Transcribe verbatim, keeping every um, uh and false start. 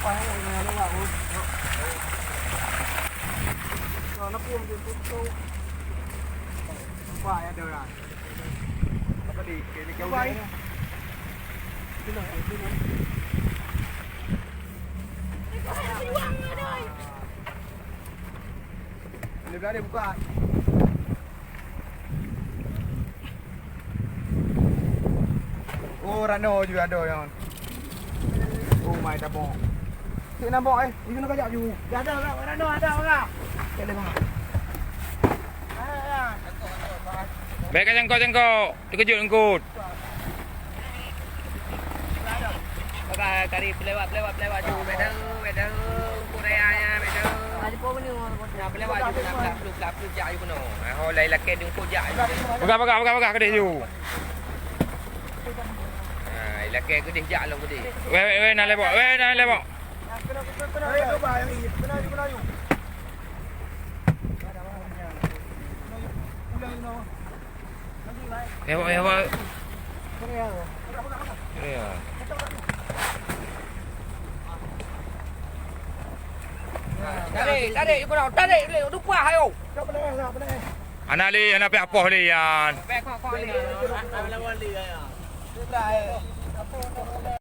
Boleh berani buka. Oh, rano juga ada yang. Oh, mai tabok. Cik nabok eh. Ini nak kajak ju. Dah ada orang, rano ada orang. Cek dah. Baik, cengkok-cengkok. Terkejut engkut. Pakai kari pelewat, pelewat, pelewat ju. Beda, beda. Ungku raya nya, beda. Nah, pelewat ju. Nah, pelak, pelak, pelak, jak ju kena. Nah, ho, lai lakée di ungku jak ju. Peugah, peugah, peugah, peugah, keudeh ju. Nah, lakée keudeh jak lom keudeh. Weh, weh, weh, na lebok. Weh, na lebok. Kena, kena, kena, kena, kena, kena, kena, kena. Ewak, ewak. Iya. Tarik, tarik, you kena tarik, boleh lupa ayo. Anak li, anak pihak poh li yan.